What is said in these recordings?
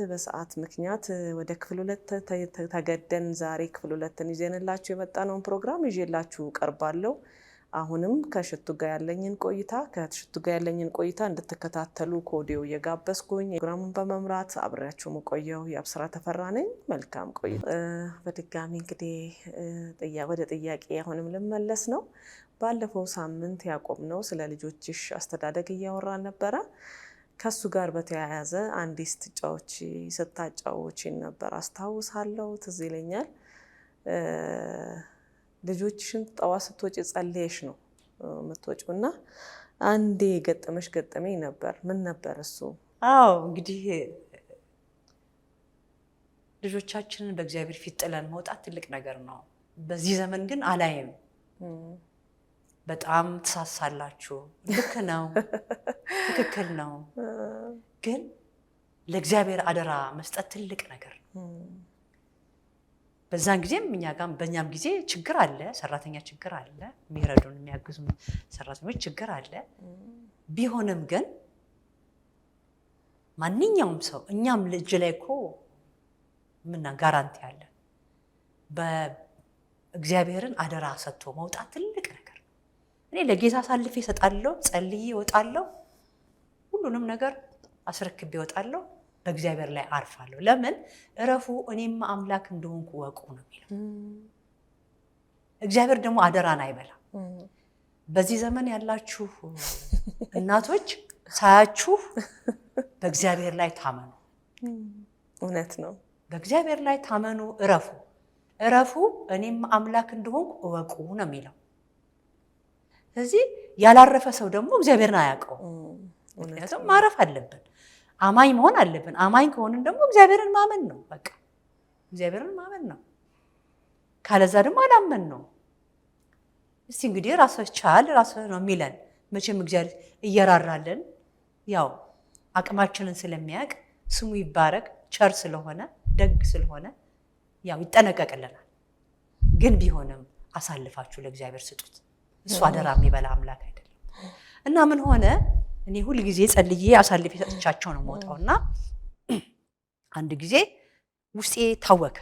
በሰዓት ምክንያት ወደ ክፍል ሁለት ተገደን ዛሬ ክፍል ሁለትን ይዘንላችሁ የመጣነውን ፕሮግራም ይዤላችሁ ቀርባለሁ። አሁንም ከሽቱ ጋር ያለኝን ቆይታ ከሽቱ ጋር ያለኝን ቆይታ እንድትከታተሉ ከወዲሁ እየጋበዝኩኝ ፕሮግራሙን በመምራት አብሬያችሁ የምቆየው የአብስራ ተፈራ ነኝ። መልካም ቆይታ። በድጋሚ እንግዲህ ወደ ጥያቄ አሁንም ልመለስ ነው። ባለፈው ሳምንት ያቆምነው ስለ ልጆችሽ አስተዳደግ እያወራን ነበረ። ከሱ ጋር በተያያዘ አንዲት ስታጫውቺን ነበር አስታውሳለሁ፣ ትዝ ይለኛል። ልጆችሽን ጠዋት ስትወጪ ጸልየሽ ነው የምትወጪው እና አንዴ የገጠመሽ ገጠመኝ ነበር። ምን ነበር እሱ? አዎ፣ እንግዲህ ልጆቻችንን በእግዚአብሔር ፊት ጥለን መውጣት ትልቅ ነገር ነው። በዚህ ዘመን ግን አላይም። በጣም ትሳሳላችሁ። ልክ ነው፣ ትክክል ነው። ግን ለእግዚአብሔር አደራ መስጠት ትልቅ ነገር ነው። በዛን ጊዜም እኛ ጋር በእኛም ጊዜ ችግር አለ፣ ሰራተኛ ችግር አለ፣ የሚረዱን የሚያግዙን ሰራተኞች ችግር አለ። ቢሆንም ግን ማንኛውም ሰው እኛም ልጅ ላይ እኮ ምና guarantee አለ። በእግዚአብሔርን አደራ ሰጥቶ መውጣት ትልቅ ነገር ነው። እኔ ለጌታ አሳልፌ እሰጣለሁ፣ ጸልዬ እወጣለሁ፣ ሁሉንም ነገር አስረክቤ እወጣለሁ። በእግዚአብሔር ላይ አርፋለሁ። ለምን እረፉ፣ እኔም አምላክ እንደሆንኩ እወቁ ነው የሚለው። እግዚአብሔር ደግሞ አደራን አይበላም። በዚህ ዘመን ያላችሁ እናቶች ሳያችሁ በእግዚአብሔር ላይ ታመኑ። እውነት ነው። በእግዚአብሔር ላይ ታመኑ፣ እረፉ፣ እረፉ፣ እኔም አምላክ እንደሆንኩ እወቁ ነው የሚለው። ስለዚህ ያላረፈ ሰው ደግሞ እግዚአብሔርን አያውቀውም። ምክንያቱም ማረፍ አለብን፣ አማኝ መሆን አለብን። አማኝ ከሆንን ደግሞ እግዚአብሔርን ማመን ነው። በቃ እግዚአብሔርን ማመን ነው። ካለዛ ደግሞ አላመን ነው። እስቲ እንግዲህ ራስህ ቻል፣ ራስህ ነው የሚለን። መቼም እግዚአብሔር እየራራልን ያው አቅማችንን ስለሚያውቅ ስሙ ይባረክ፣ ቸር ስለሆነ ደግ ስለሆነ ያው ይጠነቀቅልናል። ግን ቢሆንም አሳልፋችሁ ለእግዚአብሔር ስጡት። እሱ አደራ የሚበላ አምላክ አይደለም። እና ምን ሆነ፣ እኔ ሁል ጊዜ ጸልዬ አሳልፌ ሰጥቻቸው ነው የምወጣው። እና አንድ ጊዜ ውስጤ ታወከ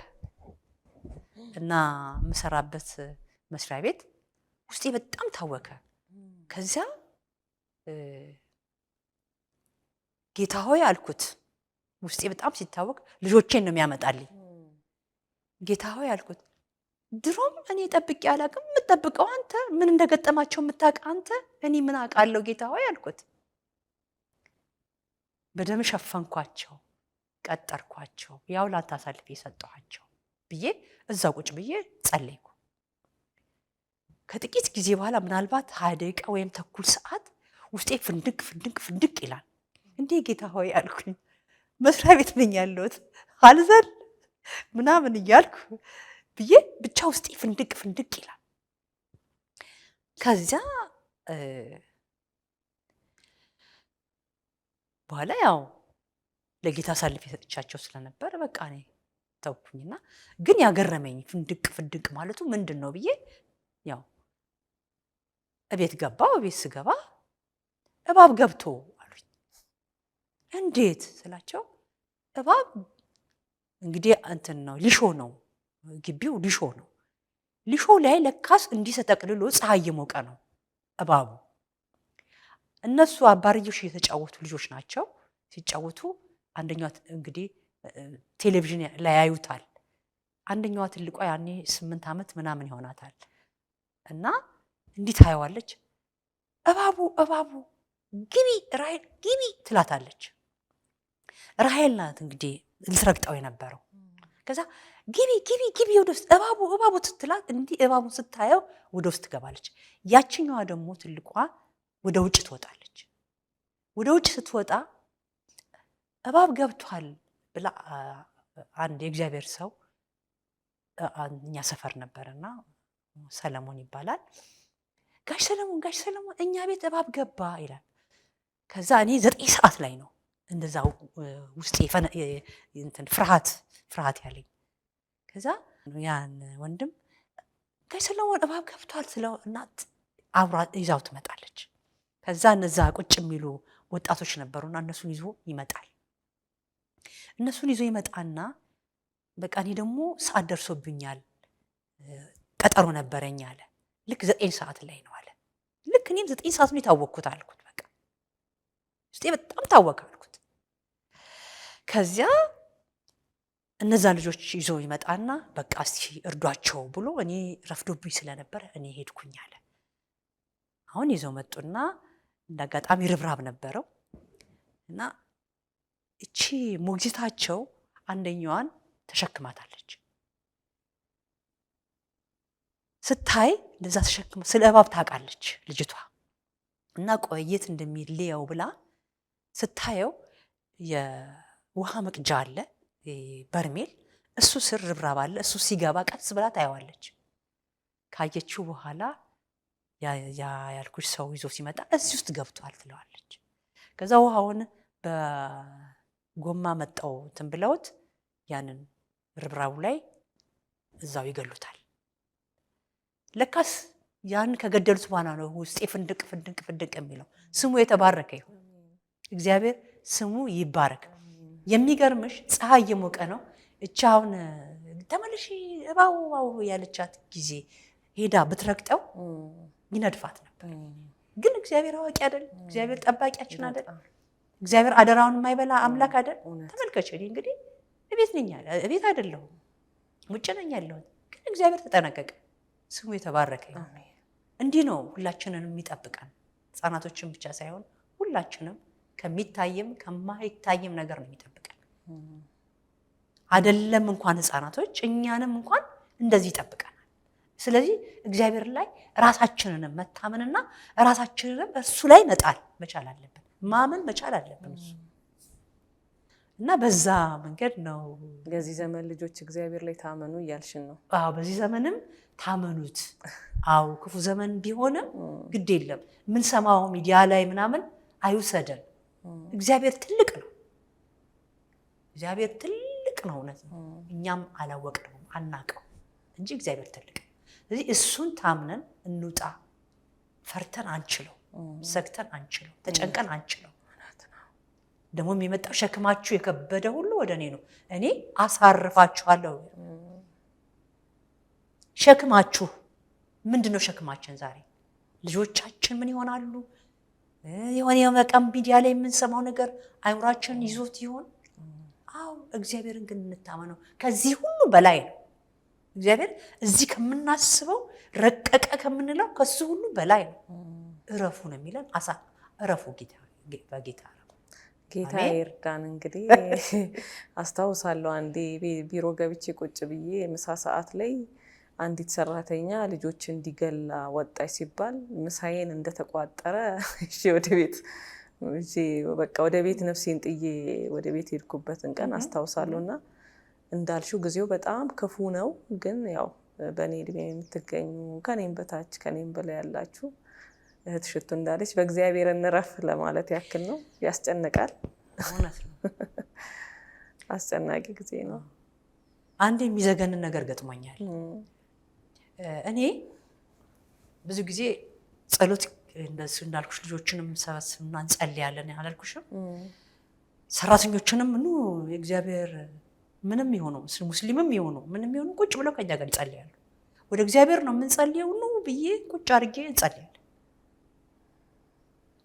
እና የምሰራበት መስሪያ ቤት ውስጤ በጣም ታወከ። ከዚያ ጌታ ሆይ አልኩት። ውስጤ በጣም ሲታወቅ ልጆቼን ነው የሚያመጣልኝ። ጌታ ሆይ አልኩት። ድሮም እኔ ጠብቄ አላውቅም። የምትጠብቀው አንተ፣ ምን እንደገጠማቸው የምታውቅ አንተ፣ እኔ ምን አውቃለሁ ጌታ ሆይ አልኩት። በደም ሸፈንኳቸው፣ ቀጠርኳቸው፣ ያው ላንተ አሳልፌ የሰጠኋቸው ብዬ እዛው ቁጭ ብዬ ጸለይኩ። ከጥቂት ጊዜ በኋላ ምናልባት 20 ደቂቃ ወይም ተኩል ሰዓት ውስጤ ፍንድቅ ፍንድቅ ፍንድቅ ይላል። እንዴ ጌታ ሆይ አልኩኝ። መስሪያ ቤት ነኝ ያለሁት አልዘል ምናምን እያልኩ ብዬ ብቻ ውስጤ ፍንድቅ ፍንድቅ ይላል። ከዚያ በኋላ ያው ለጌታ አሳልፌ ሰጥቻቸው ስለነበር በቃ እኔ ተውኩኝና፣ ግን ያገረመኝ ፍንድቅ ፍንድቅ ማለቱ ምንድን ነው ብዬ ያው እቤት ገባው። እቤት ስገባ እባብ ገብቶ አሉኝ። እንዴት ስላቸው እባብ እንግዲህ እንትን ነው ሊሾ ነው ግቢው ሊሾ ነው። ሊሾ ላይ ለካስ እንዲህ ተጠቅልሎ ፀሐይ የሞቀ ነው እባቡ። እነሱ አባርዮሽ እየተጫወቱ ልጆች ናቸው። ሲጫወቱ አንደኛዋ እንግዲህ ቴሌቪዥን ላይ ያዩታል። አንደኛዋ ትልቋ ያኔ 8 ዓመት ምናምን ይሆናታል እና እንዲህ ታየዋለች። እባቡ እባቡ ግቢ ራሔል ግቢ ትላታለች። ራሔል ናት እንግዲህ ልትረግጠው የነበረው። ከዛ ግቢ ግቢ ግቢ ወደ ውስጥ እባቡ እባቡ ስትላት እንዲህ እባቡን ስታየው ወደ ውስጥ ትገባለች። ያችኛዋ ደግሞ ትልቋ ወደ ውጭ ትወጣለች። ወደ ውጭ ስትወጣ እባብ ገብቷል ብላ አንድ የእግዚአብሔር ሰው እኛ ሰፈር ነበርና ሰለሞን ይባላል። ጋሽ ሰለሞን ጋሽ ሰለሞን እኛ ቤት እባብ ገባ ይላል። ከዛ እኔ 9 ሰዓት ላይ ነው እንደዛ ውስጤ ፍርሃት ፍርሃት ያለኝ። ከዛ ያን ወንድም ጋሽ ሰለሞን እባብ ገብቷል ስለው እናት አብራ ይዛው ትመጣለች። ከዛ እነዛ ቁጭ የሚሉ ወጣቶች ነበሩና እነሱን ይዞ ይመጣል። እነሱን ይዞ ይመጣና በቃ እኔ ደግሞ ሰዓት ደርሶብኛል ቀጠሮ ነበረኝ አለ። ልክ 9 ሰዓት ላይ ነው አለ። ልክ እኔም 9 ሰዓት ነው የታወቅኩት አልኩት። በቃ ውስጤ በጣም ታወቀ አልኩት። ከዚያ እነዛ ልጆች ይዞ ይመጣና በቃ እስቲ እርዷቸው ብሎ እኔ ረፍዶብኝ ስለነበረ እኔ ሄድኩኝ አለ። አሁን ይዘው መጡና እንደ አጋጣሚ ርብራብ ነበረው እና እቺ ሞግዚታቸው አንደኛዋን ተሸክማታለች። ስታይ እንደዛ ተሸክማ ስለ እባብ ታውቃለች ልጅቷ እና ቆየት እንደሚለየው ብላ ስታየው የውሃ መቅጃ አለ በርሜል፣ እሱ ስር ርብራብ አለ። እሱ ሲገባ ቀስ ብላ ታየዋለች። ካየችው በኋላ ያልኩሽ ሰው ይዞ ሲመጣ እዚህ ውስጥ ገብቷል ትለዋለች። ከዛ ውሃውን በጎማ መጣው እንትን ብለውት ያንን ርብራቡ ላይ እዛው ይገሉታል። ለካስ ያን ከገደሉት በኋላ ነው ውስጤ ፍንድቅ ፍንድቅ ፍንድቅ የሚለው። ስሙ የተባረከ ይሁን፣ እግዚአብሔር ስሙ ይባረክ። የሚገርምሽ ፀሐይ እየሞቀ ነው። እቺ አሁን ተመልሺ እባቡ እባቡ ያለቻት ጊዜ ሄዳ ብትረግጠው ይነድፋት ነበር። ግን እግዚአብሔር አዋቂ አይደል? እግዚአብሔር ጠባቂያችን አይደል? እግዚአብሔር አደራውን የማይበላ አምላክ አይደል? ተመልከች፣ እኔ እንግዲህ እቤት ነኝ፣ እቤት አይደለሁም ውጭ ነኝ ያለሁት፣ ግን እግዚአብሔር ተጠነቀቀ። ስሙ የተባረከ ይሁን። እንዲህ ነው ሁላችንንም የሚጠብቀን፣ ሕፃናቶችን ብቻ ሳይሆን ሁላችንም ከሚታይም ከማይታይም ነገር ነው የሚጠብቀን። አይደለም እንኳን ሕፃናቶች እኛንም እንኳን እንደዚህ ይጠብቀናል። ስለዚህ እግዚአብሔር ላይ ራሳችንንም መታመንና ራሳችንንም እርሱ ላይ መጣል መቻል አለብን፣ ማመን መቻል አለብን እሱ እና በዛ መንገድ ነው። የዚህ ዘመን ልጆች እግዚአብሔር ላይ ታመኑ እያልሽን ነው? አዎ፣ በዚህ ዘመንም ታመኑት። አዎ፣ ክፉ ዘመን ቢሆንም ግድ የለም የምንሰማው ሚዲያ ላይ ምናምን አይውሰደን። እግዚአብሔር ትልቅ ነው። እግዚአብሔር ትልቅ ነው። እውነት ነው። እኛም አላወቅነውም አናውቀው እንጂ እግዚአብሔር ትልቅ ነው። ስለዚህ እሱን ታምነን እንውጣ። ፈርተን አንችለው፣ ሰግተን አንችለው፣ ተጨንቀን አንችለው። ደግሞ የሚመጣው ሸክማችሁ የከበደ ሁሉ ወደ እኔ ነው፣ እኔ አሳርፋችኋለሁ። ሸክማችሁ ምንድን ነው? ሸክማችን ዛሬ ልጆቻችን ምን ይሆናሉ? የሆነ የመቀም ሚዲያ ላይ የምንሰማው ነገር አይምሯችንን ይዞት ይሆን? አዎ፣ እግዚአብሔርን ግን እንታመነው። ከዚህ ሁሉ በላይ ነው እግዚአብሔር። እዚህ ከምናስበው ረቀቀ ከምንለው ከሱ ሁሉ በላይ ነው። እረፉ ነው የሚለን። እረፉ በጌታ ጌታ ይርዳን። እንግዲህ አስታውሳለሁ አንዴ ቢሮ ገብቼ ቁጭ ብዬ ምሳ ሰዓት ላይ አንዲት ሰራተኛ ልጆች እንዲገላ ወጣች ሲባል ምሳዬን እንደተቋጠረ እሺ ወደ ቤት በቃ ወደ ቤት ነፍሴን ጥዬ ወደ ቤት ሄድኩበትን ቀን አስታውሳለሁ። እና እንዳልሽው ጊዜው በጣም ክፉ ነው። ግን ያው በእኔ እድሜ የምትገኙ ከኔም በታች ከኔም በላይ ያላችሁ እህት ሽቱ እንዳለች በእግዚአብሔር እንረፍ ለማለት ያክል ነው። ያስጨንቃል። አስጨናቂ ጊዜ ነው። አንድ የሚዘገንን ነገር ገጥሞኛል። እኔ ብዙ ጊዜ ጸሎት እንዳልኩሽ ልጆችንም ሰበስብና እንጸልያለን አላልኩሽም? ሰራተኞችንም ኑ የእግዚአብሔር ምንም ይሆኑ ሙስሊምም ይሆኑ ምንም ይሆኑ ቁጭ ብለው ከኛ ጋር ይጸልያሉ። ወደ እግዚአብሔር ነው የምንጸልየው ኑ ብዬ ቁጭ አድርጌ እንጸልያለን።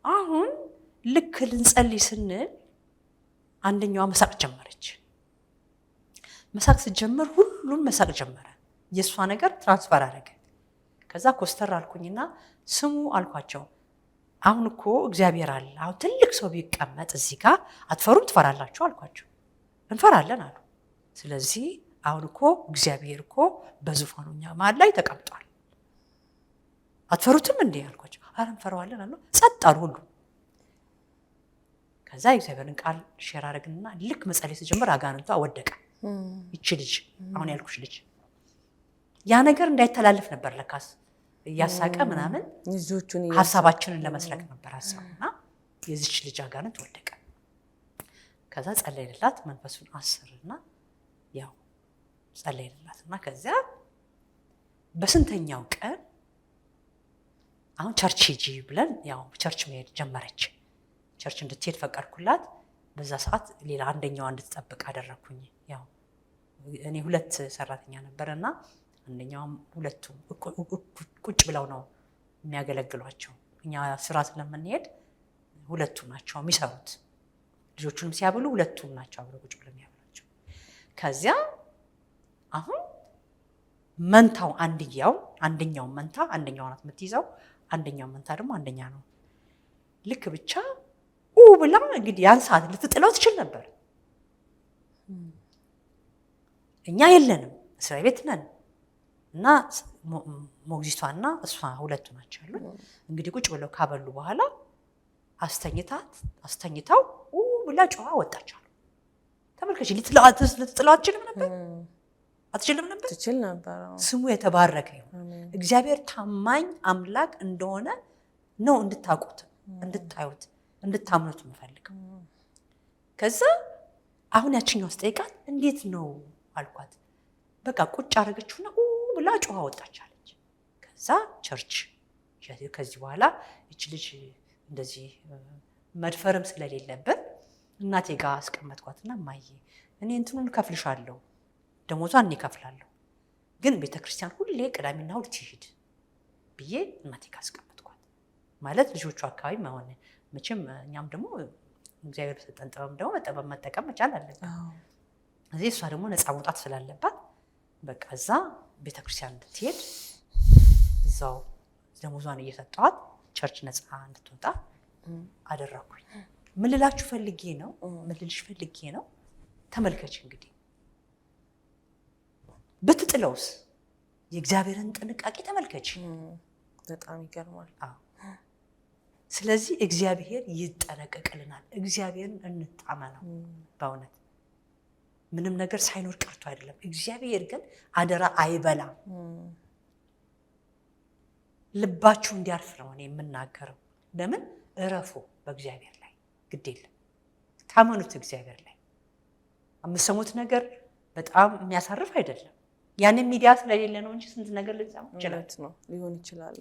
አሁን ልክ ልንጸልይ ስንል አንደኛዋ መሳቅ ጀመረች። መሳቅ ስትጀምር ሁሉም መሳቅ ጀመረ። የእሷ ነገር transfer አደረገ። ከዛ ኮስተር አልኩኝና ስሙ አልኳቸው፣ አሁን እኮ እግዚአብሔር አለ። አሁን ትልቅ ሰው ቢቀመጥ እዚህ ጋር አትፈሩም? ትፈራላችሁ አልኳቸው። እንፈራለን አሉ። ስለዚህ አሁን እኮ እግዚአብሔር እኮ በዙፋኑ እኛ መሀል ላይ ተቀምጧል። አትፈሩትም እንዴ አልኳቸው። ኧረ እንፈራዋለን አሉ። ጸጥ አሉ ሁሉ። ከዛ የእግዚአብሔርን ቃል share አደረግንና ልክ መጸለይ ስጀምር አጋንንቷ ወደቀ። ይቺ ልጅ አሁን ያልኩሽ ልጅ ያ ነገር እንዳይተላለፍ ነበር ለካስ እያሳቀ ምናምን ሀሳባችንን ለመስረቅ ነበር ሀሳቡና የዚች ልጅ አጋንንት ወደቀ። ከዛ ጸለይንላት፣ መንፈሱን አስርና ያው ጸለይንላት እና ከዚያ በስንተኛው ቀን አሁን church ሂጂ ብለን ያው church መሄድ ጀመረች። church እንድትሄድ ፈቀድኩላት። በዛ ሰዓት ሌላ አንደኛዋ እንድትጠብቅ አደረግኩኝ። ያው እኔ 2 ሰራተኛ ነበረና አንደኛውም ሁለቱም ቁጭ ብለው ነው የሚያገለግሏቸው። እኛ ስራ ስለምንሄድ ሁለቱም ናቸው የሚሰሩት። ልጆቹንም ሲያበሉ ሁለቱም ናቸው አብረው ቁጭ ብለው የሚያበሏቸው። ከዚያ አሁን መንታው አንደኛው መንታ አንደኛው ናት የምትይዘው፣ አንደኛው መንታ ደግሞ አንደኛ ነው። ልክ ብቻ ብላ እንግዲህ ያን ሰዓት ልትጥለው ትችል ነበር። እኛ የለንም፣ እስር ቤት ነን። እና ሞግዚቷና እሷ ሁለቱ ናቸው ያሉት። እንግዲህ ቁጭ ብለው ካበሉ በኋላ አስተኝታው ብላ ጮኻ ወጣች አሉ። ተመልከች፣ ልትጥለው አትችልም ነበር፣ አትችልም ነበር፣ ትችል ነበር። ስሙ የተባረከ ይሁን። እግዚአብሔር ታማኝ አምላክ እንደሆነ ነው እንድታውቁት፣ እንድታዩት፣ እንድታምኑት የምፈልገው። ከዛ አሁን ያችኛው ስጠይቃት እንዴት ነው አልኳት። በቃ ቁጭ አደረገችውና ብላ ጮኻ ወጣች አለች። ከዛ church ከዚህ በኋላ እች ልጅ እንደዚህ መድፈርም ስለሌለብን እናቴ ጋር አስቀመጥኳትና እማዬ እኔ እንትኑን እከፍልሻለሁ፣ ደሞዟን እኔ እከፍላለሁ፣ ግን ቤተክርስቲያን ሁሌ ቅዳሜና እሑድ ትሂድ ብዬ እናቴ ጋር አስቀመጥኳት። ማለት ልጆቹ አካባቢ መሆን መቼም እኛም ደግሞ እግዚአብሔር በሰጠን ጥበብ ደግሞ በጥበብ መጠቀም መቻል አለብን። እዚህ እሷ ደግሞ ነፃ መውጣት ስላለባት በቃ እዛ ቤተክርስቲያን እንድትሄድ እዛው ደሞዟን እየሰጠኋት church ነፃ እንድትወጣ አደረኩኝ። ምን ልላችሁ ፈልጌ ነው? ምን ልልሽ ፈልጌ ነው? ተመልከች እንግዲህ ብትጥለውስ የእግዚአብሔርን ጥንቃቄ ተመልከች። በጣም ይገርማል። ስለዚህ እግዚአብሔር ይጠነቀቅልናል። እግዚአብሔርን እንታመነው። በእውነት ምንም ነገር ሳይኖር ቀርቶ አይደለም። እግዚአብሔር ግን አደራ አይበላም። ልባችሁ እንዲያርፍ ነው እኔ የምናገረው። ለምን እረፉ በእግዚአብሔር ላይ፣ ግድ የለም ታመኑት እግዚአብሔር ላይ። የምትሰሙት ነገር በጣም የሚያሳርፍ አይደለም። ያንን ሚዲያ ስለሌለ ነው እንጂ ስንት ነገር ልንሰማ ይችላል ነው ሊሆን ይችላል።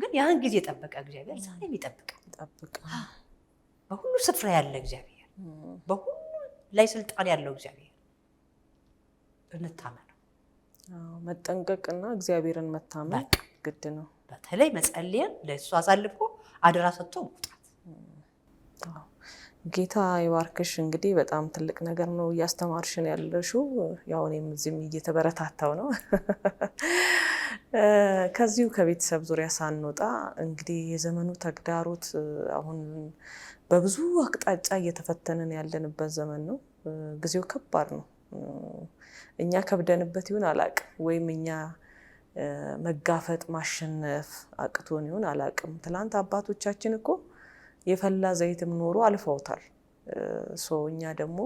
ግን ያን ጊዜ የጠበቀ እግዚአብሔር ዛሬም ይጠብቃል። በሁሉ ስፍራ ያለ እግዚአብሔር፣ በሁሉ ላይ ስልጣን ያለው እግዚአብሔር እንታመነው። መጠንቀቅና እግዚአብሔርን መታመን ግድ ነው። በተለይ መጸለይን ለእሱ አሳልፎ አደራ ሰጥቶ መውጣት። ጌታ ይባርክሽ። እንግዲህ በጣም ትልቅ ነገር ነው እያስተማርሽን ያለሽው። ያው እኔም እዚህም እየተበረታታው ነው። ከዚሁ ከቤተሰብ ዙሪያ ሳንወጣ እንግዲህ የዘመኑ ተግዳሮት አሁን በብዙ አቅጣጫ እየተፈተንን ያለንበት ዘመን ነው። ጊዜው ከባድ ነው። እኛ ከብደንበት ይሁን አላቅም፣ ወይም እኛ መጋፈጥ ማሸነፍ አቅቶን ይሁን አላቅም። ትላንት አባቶቻችን እኮ የፈላ ዘይትም ኖሮ አልፈውታል። እኛ ደግሞ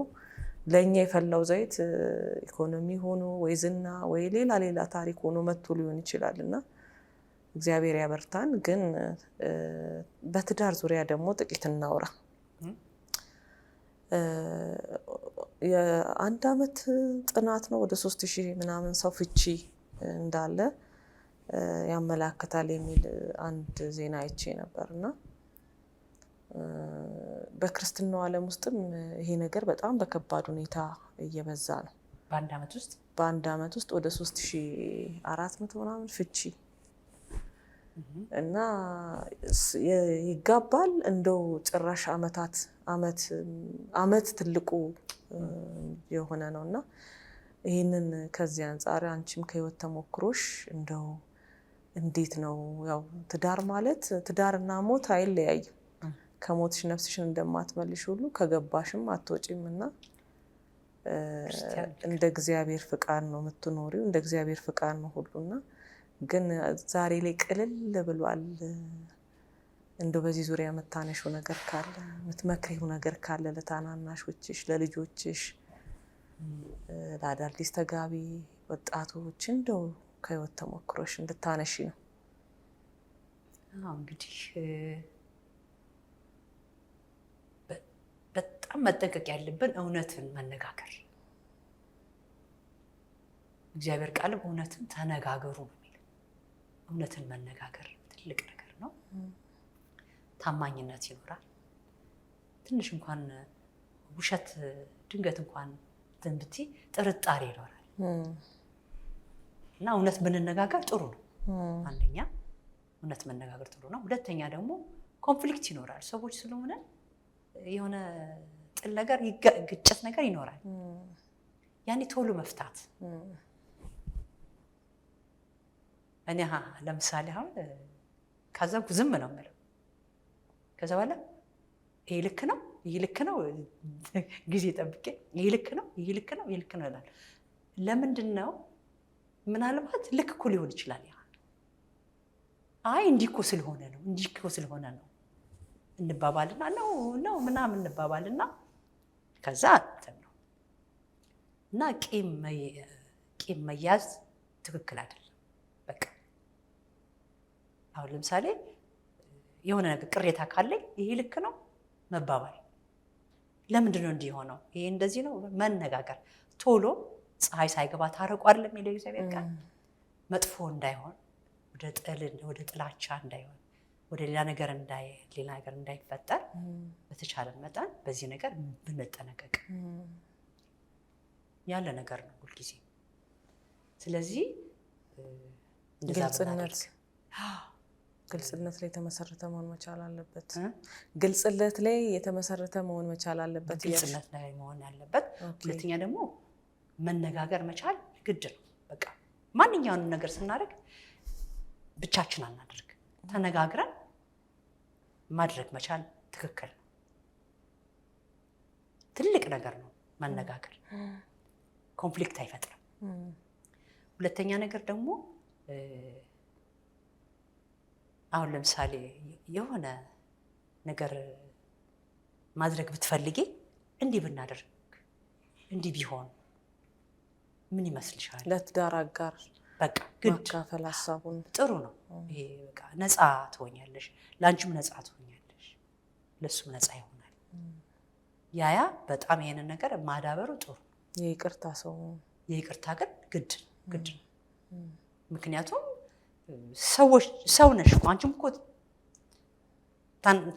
ለእኛ የፈላው ዘይት ኢኮኖሚ ሆኖ ወይ ዝና ወይ ሌላ ሌላ ታሪክ ሆኖ መጥቶ ሊሆን ይችላል። እና እግዚአብሔር ያበርታን። ግን በትዳር ዙሪያ ደግሞ ጥቂት እናውራ። የአንድ ዓመት ጥናት ነው ወደ 3000 ምናምን ሰው ፍቺ እንዳለ ያመላክታል የሚል አንድ ዜና አይቼ ነበር። እና በክርስትናው ዓለም ውስጥም ይሄ ነገር በጣም በከባድ ሁኔታ እየበዛ ነው። በአንድ ዓመት ውስጥ ወደ 3400 ምናምን ፍቺ እና ይጋባል። እንደው ጭራሽ አመት ትልቁ የሆነ ነው። እና ይህንን ከዚህ አንጻር አንቺም ከህይወት ተሞክሮሽ እንደው እንዴት ነው? ያው ትዳር ማለት ትዳርና ሞት አይለያይም። ከሞትሽ ነፍስሽን እንደማትመልሽ ሁሉ ከገባሽም አትወጪም። እና እንደ እግዚአብሔር ፍቃድ ነው የምትኖሪው፣ እንደ እግዚአብሔር ፍቃድ ነው ሁሉና። ግን ዛሬ ላይ ቅልል ብሏል። እንደው በዚህ ዙሪያ የምታነሺው ነገር ካለ፣ የምትመክሪው ነገር ካለ ለታናናሾችሽ፣ ለልጆችሽ፣ ለአዳዲስ ተጋቢ ወጣቶች እንደው ከህይወት ተሞክሮሽ እንድታነሺ ነው። እንግዲህ በጣም መጠንቀቅ ያለብን እውነትን መነጋገር። እግዚአብሔር ቃልም እውነትን ተነጋገሩ ነው የሚለው። እውነትን መነጋገር ትልቅ ነገር ነው። ታማኝነት ይኖራል። ትንሽ እንኳን ውሸት ድንገት እንኳን እንትን ብትይ ጥርጣሬ ይኖራል እና እውነት ብንነጋገር ጥሩ ነው። አንደኛ እውነት መነጋገር ጥሩ ነው። ሁለተኛ ደግሞ conflict ይኖራል። ሰዎች ስለሆነ የሆነ ጥል ነገር፣ ግጭት ነገር ይኖራል። ያኔ ቶሎ መፍታት። እኔ ለምሳሌ አሁን ካዘንኩ ዝም ነው የምለው። ከዛ በኋላ ይሄ ልክ ነው፣ ይሄ ልክ ነው፣ ጊዜ ጠብቄ ይሄ ልክ ነው፣ ይሄ ልክ ነው፣ ይሄ ልክ ነው እላለሁ። ለምንድን ነው? ምናልባት ልክ እኮ ሊሆን ይችላል። ያ አይ እንዲህ እኮ ስለሆነ ነው፣ እንዲህ እኮ ስለሆነ ነው እንባባልና ነው ነው ምናምን እንባባልና ከዛ እንትን ነው። እና ቂም መያዝ ትክክል አይደለም። በቃ አሁን ለምሳሌ የሆነ ነገር ቅሬታ ካለኝ ይሄ ልክ ነው መባባል፣ ለምንድን ነው እንዲህ የሆነው፣ ይሄ እንደዚህ ነው መነጋገር። ቶሎ ፀሐይ ሳይገባ ታረቁ አይደለም የሚለው እግዚአብሔር ቃል። መጥፎ እንዳይሆን፣ ወደ ጥል፣ ወደ ጥላቻ እንዳይሆን፣ ወደ ሌላ ነገር እንዳይፈጠር በተቻለ መጠን በዚህ ነገር ብንጠነቀቅ ያለ ነገር ነው ሁልጊዜ። ስለዚህ እንደዛ ግልጽነት ብናደርግ ግልጽነት ላይ የተመሰረተ መሆን መቻል አለበት። እ? ግልጽነት ላይ የተመሰረተ መሆን መቻል አለበት እያልሽ። ግልጽነት ላይ መሆን ያለበት። ሁለተኛ ደግሞ መነጋገር መቻል ግድ ነው። በቃ ማንኛውንም ነገር ስናደርግ ብቻችን አናደርግ፣ ተነጋግረን ማድረግ መቻል ትክክል ነው። ትልቅ ነገር ነው መነጋገር፣ conflict አይፈጥርም። ሁለተኛ ነገር ደግሞ አሁን ለምሳሌ የሆነ ነገር ማድረግ ብትፈልጊ እንዲህ ብናደርግ፣ እንዲህ ቢሆን ምን ይመስልሻል? ለትዳር አጋር በቃ ግድ ማካፈል ሀሳቡን። ጥሩ ነው። ይሄ በቃ ነፃ ትሆኛለሽ፣ ለአንቺም ነፃ ትሆኛለሽ፣ ለሱም ነፃ ይሆናል። ያ በጣም ይሄንን ነገር ማዳበሩ ጥሩ ነው። የይቅርታ ሰው የይቅርታ ግን ግድ ግድ ነው። ምክንያቱም ሰዎች ሰው ነሽ እኮ፣ አንቺም እኮ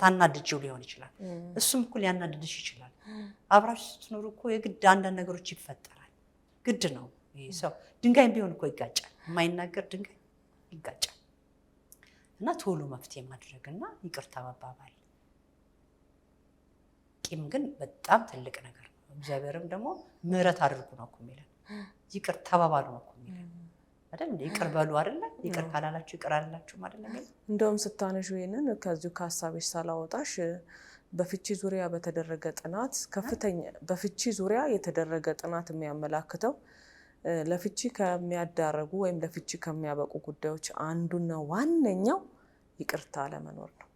ታናድጂው ሊሆን ይችላል፣ እሱም እኮ ሊያናድድሽ ይችላል። አብራችሁ ስትኖሩ እኮ የግድ አንዳንድ ነገሮች ይፈጠራል። ግድ ነው። ይሄ ሰው ድንጋይም ቢሆን እኮ ይጋጫል። የማይናገር ድንጋይ ይጋጫል። እና ቶሎ መፍትሄ ማድረግ እና ይቅርታ መባባል። ቂም ግን በጣም ትልቅ ነገር ነው። እግዚአብሔርም ደግሞ ምሕረት አድርጉ ነው እኮ የሚለን፣ ይቅር ተባባሉ ነው እኮ የሚለን አይደል እንዴ? ይቅር በሉ አይደለ? ይቅር ካላላችሁ ይቅር አላላችሁም አይደለ የሚለው? እንደውም ስታነሹ ይሄንን ከዚሁ ከሀሳብሽ ሳላወጣሽ በፍቺ ዙሪያ በተደረገ ጥናት፣ ከፍተኛ በፍቺ ዙሪያ የተደረገ ጥናት የሚያመላክተው ለፍቺ ከሚያዳረጉ ወይም ለፍቺ ከሚያበቁ ጉዳዮች አንዱና ዋነኛው ይቅርታ አለመኖር ነው።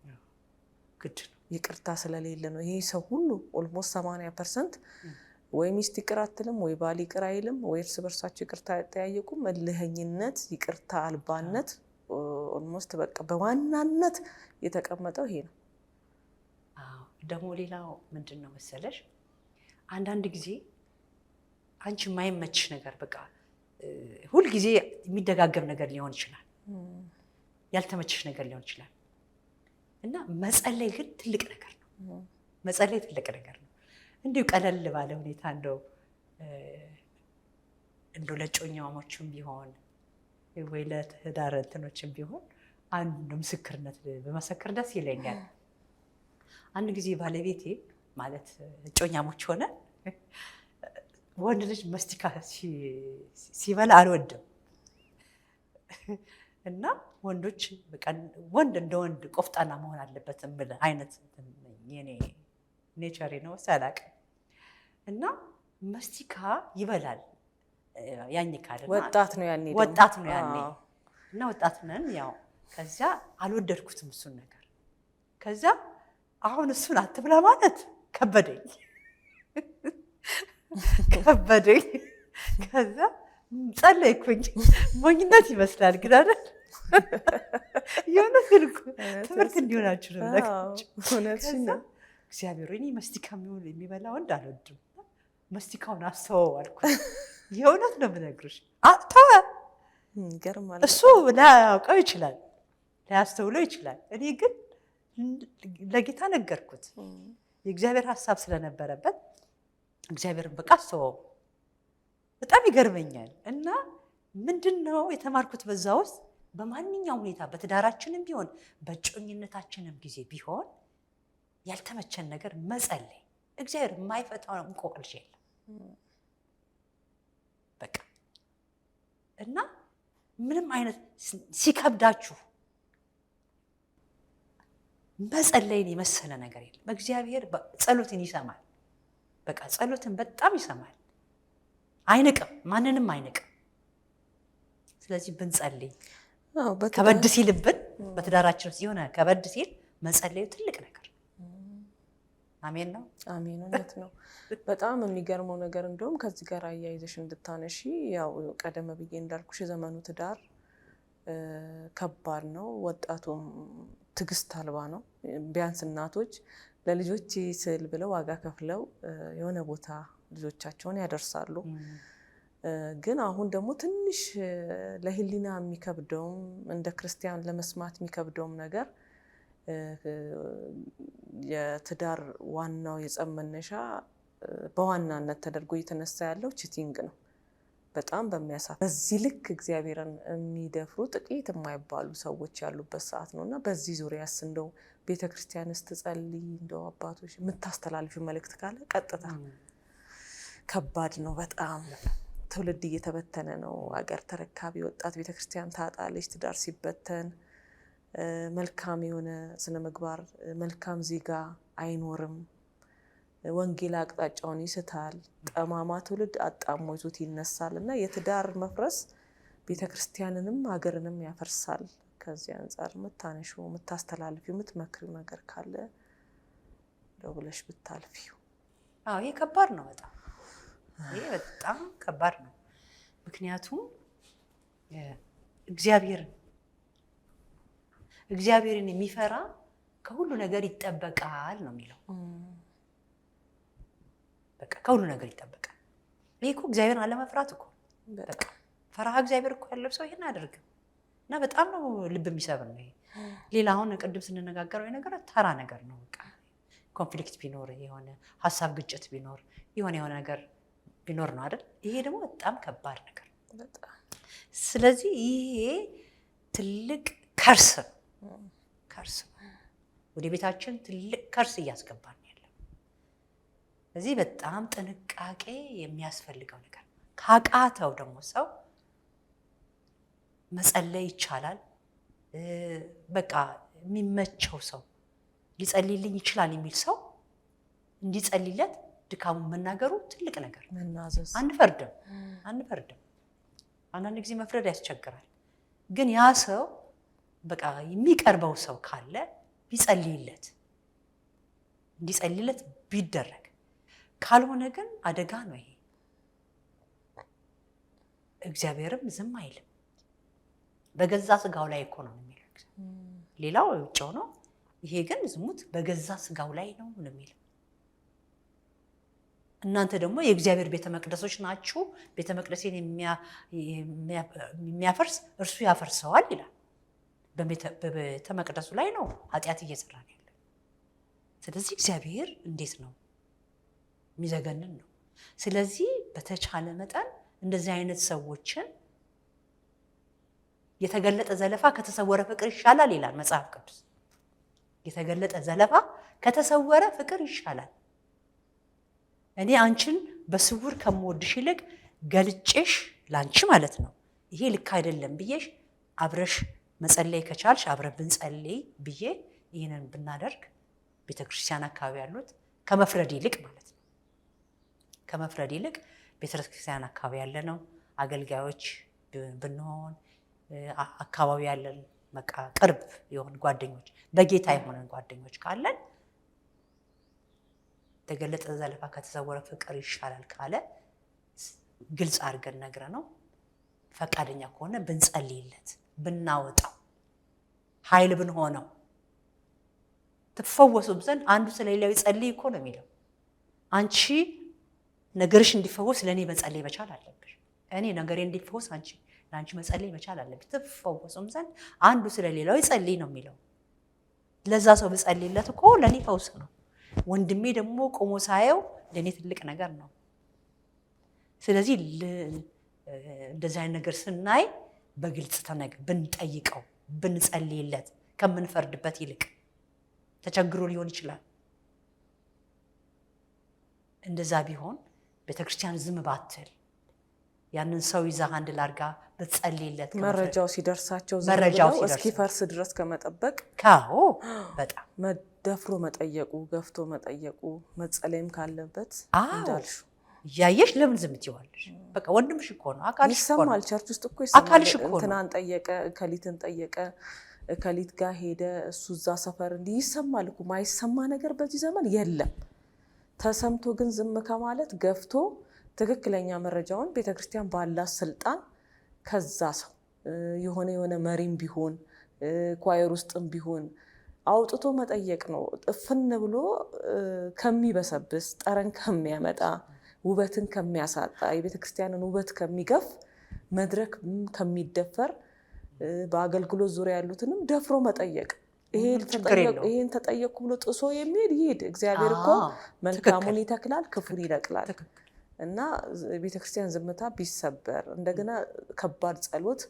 ግድ ነው። ይቅርታ ስለሌለ ነው። ይሄ ሰው ሁሉ almost 80% ወይ ሚስት ይቅር አትልም፣ ወይ ባል ይቅር አይልም፣ ወይ እርስ በርሳቸው ይቅርታ አይጠያየቁም። እልህኝነት፣ ይቅርታ አልባነት almost በቃ በዋናነት የተቀመጠው ይሄ ነው። አዎ፣ ደግሞ ሌላው ምንድን ነው መሰለሽ፣ አንዳንድ ጊዜ አንቺ የማይመችሽ ነገር በቃ ሁልጊዜ የሚደጋገም ነገር ሊሆን ይችላል፣ ያልተመቸሽ ነገር ሊሆን ይችላል። እና መጸለይ ግን ትልቅ ነገር ነው። መጸለይ ትልቅ ነገር ነው። እንዲሁ ቀለል ባለ ሁኔታ እንደው ለእጮኛሞችም ቢሆን ወይ ለትዳር እንትኖችም ቢሆን አንድ ምስክርነት ብመሰክር ደስ ይለኛል። አንድ ጊዜ ባለቤቴ፣ ማለት እጮኛሞች ሆነ፣ ወንድ ልጅ መስቲካ ሲበላ አልወድም እና ወንዶች በቃ ወንድ እንደ ወንድ ቆፍጣና መሆን አለበት የምል አይነት እንትን ነኝ። የኔ nature ኤ ነው አላውቅም። እና መስቲካ ይበላል፣ ያኝካል እና ወጣት ነው ያኔ ደግሞ። ወጣት ነው ያኔ። እና ወጣት ነን ያው። ከዚያ አልወደድኩትም እሱን ነገር። ከዚያ አሁን እሱን አትብላ ማለት ከበደኝ ከበደኝ። ከዛ ጸለይኩኝ። ሞኝነት ይመስላል ግን አይደል? የሆነ ስልኩ ትምህርት እንዲሆናችሁ ነው የምነግራችሁ። እውነትሽን ከዛ ነው። እግዚአብሔር ሆይ፣ እኔ መስቲካ የሚሆን የሚበላ ወንድ አልወድም። መስቲካውን አስተወው አልኩት። የእውነት ነው የምነግርሽ። ተወ። ይገርማል። እሱ ላያውቀው ይችላል፣ ላያስተውለው ይችላል። እኔ ግን ለጌታ ነገርኩት። የእግዚአብሔር ሀሳብ ስለነበረበት እግዚአብሔር በቃ አስተወው። በጣም ይገርመኛል። እና ምንድን ነው የተማርኩት በዛ ውስጥ በማንኛውም ሁኔታ በትዳራችንም ቢሆን በእጮኝነታችንም ጊዜ ቢሆን ያልተመቸን ነገር መጸለይ፣ እግዚአብሔር የማይፈታው እንቆቅልሽ የለም። በቃ እና ምንም አይነት ሲከብዳችሁ መጸለይን የመሰለ ነገር የለም። እግዚአብሔር ጸሎትን ይሰማል። በቃ ጸሎትን በጣም ይሰማል። አይንቅም፣ ማንንም አይንቅም። ስለዚህ ብንጸልይ ከበድ ሲልብን በትዳራችን ውስጥ የሆነ ከበድ ሲል መጸለዩ ትልቅ ነገር። አሜን ነው። አሜን፣ እውነት ነው። በጣም የሚገርመው ነገር እንደውም ከዚህ ጋር አያይዘሽ እንድታነሺ ያው ቀደም ብዬ እንዳልኩሽ የዘመኑ ትዳር ከባድ ነው። ወጣቱም ትዕግስት አልባ ነው። ቢያንስ እናቶች ለልጆች ስል ብለው ዋጋ ከፍለው የሆነ ቦታ ልጆቻቸውን ያደርሳሉ። ግን አሁን ደግሞ ትንሽ ለሕሊና የሚከብደውም እንደ ክርስቲያን ለመስማት የሚከብደውም ነገር የትዳር ዋናው የጸብ መነሻ በዋናነት ተደርጎ እየተነሳ ያለው cheating ነው። በጣም በዚህ ልክ እግዚአብሔርን የሚደፍሩ ጥቂት የማይባሉ ሰዎች ያሉበት ሰዓት ነው እና በዚህ ዙሪያስ እንደው ቤተክርስቲያንስ ትጸልይ እንደው አባቶች የምታስተላልፊው መልእክት ካለ ቀጥታ። ከባድ ነው በጣም ትውልድ እየተበተነ ነው። አገር ተረካቢ ወጣት ቤተክርስቲያን ታጣለች። ትዳር ሲበተን መልካም የሆነ ስነ ምግባር መልካም ዜጋ አይኖርም። ወንጌል አቅጣጫውን ይስታል። ጠማማ ትውልድ አጣሞ ይዞት ይነሳል እና የትዳር መፍረስ ቤተክርስቲያንንም ሀገርንም ያፈርሳል። ከዚህ አንጻር የምታነሺው የምታስተላልፊው የምትመክሪው ነገር ካለ እንደው ብለሽ ብታልፊው። አዎ ይሄ ከባድ ነው በጣም ይሄ በጣም ከባድ ነው። ምክንያቱም እግዚአብሔርን የሚፈራ ከሁሉ ነገር ይጠበቃል ነው የሚለው። በቃ ከሁሉ ነገር ይጠበቃል። ይሄ እኮ እግዚአብሔርን አለመፍራት እኮ በቃ ፈሪሃ እግዚአብሔር እኮ ያለው ሰው ይሄን አያደርግም። እና በጣም ነው ልብ የሚሰብር ነው ይሄ። ሌላ አሁን ቅድም ስንነጋገረው ነገር ተራ ነገር ነው። በቃ conflict ቢኖር የሆነ ሀሳብ ግጭት ቢኖር የሆነ የሆነ ነገር ቢኖር ነው አይደል? ይሄ ደግሞ በጣም ከባድ ነገር ነው። ስለዚህ ይሄ ትልቅ curse ነው፣ curse ነው። ወደ ቤታችን ትልቅ curse እያስገባን ያለው። ስለዚህ በጣም ጥንቃቄ የሚያስፈልገው ነገር ካቃተው ደግሞ ሰው መጸለይ ይቻላል። በቃ የሚመቸው ሰው ሊጸልይልኝ ይችላል የሚል ሰው እንዲጸልይለት ድካሙን መናገሩ ትልቅ ነገር ነው። መናዘዝ አንፈርድም አንፈርድም። አንዳንድ ጊዜ መፍረድ ያስቸግራል። ግን ያ ሰው በቃ የሚቀርበው ሰው ካለ ቢጸልይለት እንዲጸልይለት ቢደረግ፣ ካልሆነ ግን አደጋ ነው ይሄ። እግዚአብሔርም ዝም አይልም። በገዛ ስጋው ላይ እኮ ነው የሚለው። ሌላው ውጭው ነው፣ ይሄ ግን ዝሙት በገዛ ስጋው ላይ ነው የሚለው። እናንተ ደግሞ የእግዚአብሔር ቤተ መቅደሶች ናችሁ፣ ቤተ መቅደሴን የሚያፈርስ እርሱ ያፈርሰዋል ይላል። በቤተ መቅደሱ ላይ ነው ኃጢአት እየሰራ ነው ያለው። ስለዚህ እግዚአብሔር እንዴት ነው የሚዘገንን ነው። ስለዚህ በተቻለ መጠን እንደዚህ አይነት ሰዎችን የተገለጠ ዘለፋ ከተሰወረ ፍቅር ይሻላል ይላል መጽሐፍ ቅዱስ። የተገለጠ ዘለፋ ከተሰወረ ፍቅር ይሻላል። እኔ አንቺን በስውር ከምወድሽ ይልቅ ገልጬሽ ላንቺ ማለት ነው ይሄ ልክ አይደለም ብዬሽ አብረሽ መጸለይ ከቻልሽ አብረን ብንጸልይ ብዬ ይህንን ብናደርግ ቤተክርስቲያን አካባቢ ያሉት ከመፍረድ ይልቅ ማለት ነው ከመፍረድ ይልቅ ቤተክርስቲያን አካባቢ ያለ ነው አገልጋዮች ብንሆን አካባቢ ያለን በቃ ቅርብ የሆን ጓደኞች በጌታ የሆነን ጓደኞች ካለን የተገለጠ ዘለፋ ከተሰወረ ፍቅር ይሻላል ካለ ግልጽ አድርገን ነግረ ነው ፈቃደኛ ከሆነ ብንጸልይለት ብናወጣው ኃይል ብንሆነው ትፈወሱም ዘንድ አንዱ ስለሌላው ይጸልይ እኮ ነው የሚለው። አንቺ ነገርሽ እንዲፈወስ ለእኔ መጸለይ መቻል አለብሽ። እኔ ነገሬ እንዲፈወስ አንቺ ለአንቺ መጸለይ መቻል አለብሽ። ትፈወሱም ዘንድ አንዱ ስለሌላው ይጸልይ ነው የሚለው። ለዛ ሰው ብጸልይለት እኮ ለእኔ ፈውስ ነው። ወንድሜ ደግሞ ቆሞ ሳየው ለእኔ ትልቅ ነገር ነው። ስለዚህ እንደዚህ አይነት ነገር ስናይ በግልጽ ብንጠይቀው ብንጸልይለት ከምንፈርድበት ይልቅ፣ ተቸግሮ ሊሆን ይችላል። እንደዛ ቢሆን ቤተክርስቲያን ዝም ባትል፣ ያንን ሰው ይዛ አንድ ላርጋ ብትጸልይለት፣ መረጃው ሲደርሳቸው ዝም መረጃው ብለው ሲደርሳቸው። እስኪፈርስ ድረስ ከመጠበቅ ካዎ በጣም። ደፍሮ መጠየቁ፣ ገፍቶ መጠየቁ፣ መጸለይም ካለበት እንዳልሽው። እያየሽ ለምን ዝም ትይዋለሽ? በቃ ወንድምሽ እኮ ነው፣ አካልሽ እኮ ነው። ይሰማል። Church ውስጥ እኮ ይሰማል። አካልሽ እኮ ነው። እንትናን ጠየቀ፣ እከሊትን ጠየቀ፣ እከሊት ጋር ሄደ፣ እሱ እዛ ሰፈር እንዲህ ይሰማል እኮ። ማይሰማ ነገር በዚህ ዘመን የለም። ተሰምቶ ግን ዝም ከማለት ገፍቶ ትክክለኛ መረጃውን ቤተክርስቲያን ባላት ስልጣን ከዛ ሰው የሆነ የሆነ መሪም ቢሆን፣ choir ውስጥም ቢሆን አውጥቶ መጠየቅ ነው። እፍን ብሎ ከሚበሰብስ፣ ጠረን ከሚያመጣ፣ ውበትን ከሚያሳጣ፣ የቤተክርስቲያንን ውበት ከሚገፍ፣ መድረክ ከሚደፈር፣ በአገልግሎት ዙሪያ ያሉትንም ደፍሮ መጠየቅ። ይሄ ችግር የለውም። ይሄን ተጠየቅኩ ብሎ ጥሶ የሚሄድ ይሄድ። እግዚአብሔር እኮ መልካሙን ይተክላል፣ ክፉን ይነቅላል። እና ቤተክርስቲያን ዝምታ ቢሰበር፣ እንደገና ከባድ ጸሎት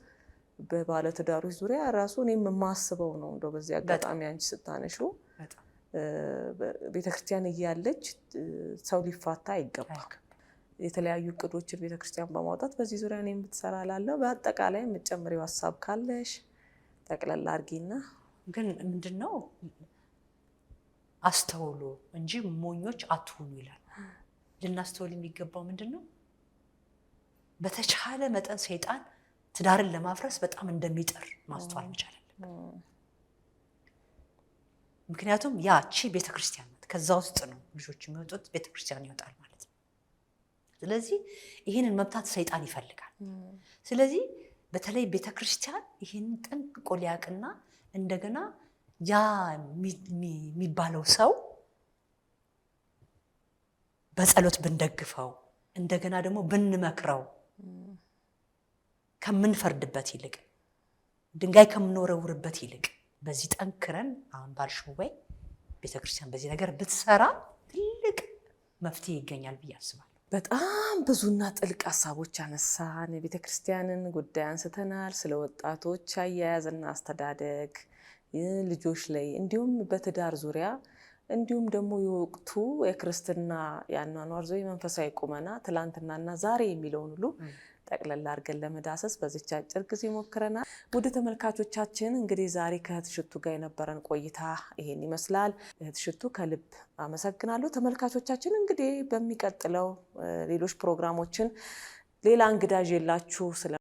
በባለትዳሮች ዙሪያ ራሱ እኔም የማስበው ነው። እንደው በዚህ አጋጣሚ አንቺ ስታነሹ ቤተክርስቲያን እያለች ሰው ሊፋታ አይገባም። የተለያዩ እቅዶችን ቤተክርስቲያን በማውጣት በዚህ ዙሪያ እኔም ብትሰራ እላለሁ። በአጠቃላይ የምትጨምሪው ሀሳብ ካለሽ ጠቅለል አድርጊና። ግን ምንድን ነው፣ አስተውሉ እንጂ ሞኞች አትሁኑ ይላል። ልናስተውል የሚገባው ምንድን ነው? በተቻለ መጠን ሰይጣን ትዳርን ለማፍረስ በጣም እንደሚጥር ማስተዋል መቻል አለብን። ምክንያቱም ያቺ ቤተክርስቲያን ናት። ከዛ ውስጥ ነው ልጆች የሚወጡት፣ ቤተክርስቲያን ይወጣል ማለት ነው። ስለዚህ ይህንን መምታት ሰይጣን ይፈልጋል። ስለዚህ በተለይ ቤተክርስቲያን ይህንን ጠንቅቆ ሊያውቅና እንደገና ያ የሚባለው ሰው በጸሎት ብንደግፈው፣ እንደገና ደግሞ ብንመክረው፣ ከምንፈርድበት ይልቅ፣ ድንጋይ ከምንወረውርበት ይልቅ፣ በዚህ ጠንክረን አሁን ባልሽው ወይ ቤተክርስቲያን በዚህ ነገር ብትሰራ ትልቅ መፍትሄ ይገኛል ብዬ አስባለሁ። በጣም ብዙና ጥልቅ ሀሳቦች አነሳን። የቤተክርስቲያንን ጉዳይ አንስተናል። ስለ ወጣቶች አያያዝና አስተዳደግ ልጆች ላይ፣ እንዲሁም በትዳር ዙሪያ፣ እንዲሁም ደግሞ የወቅቱ የክርስትና የአኗኗር ዘዬ፣ መንፈሳዊ ቁመና ትላንትናና ዛሬ የሚለውን ሁሉ ጠቅለል አድርገን ለመዳሰስ በዚች አጭር ጊዜ ሞክረናል። ውድ ተመልካቾቻችን፣ እንግዲህ ዛሬ ከእህት ሽቱ ጋር የነበረን ቆይታ ይሄን ይመስላል። እህት ሽቱ ከልብ አመሰግናለሁ። ተመልካቾቻችን፣ እንግዲህ በሚቀጥለው ሌሎች ፕሮግራሞችን ሌላ እንግዳ ይዤላችሁ ስለ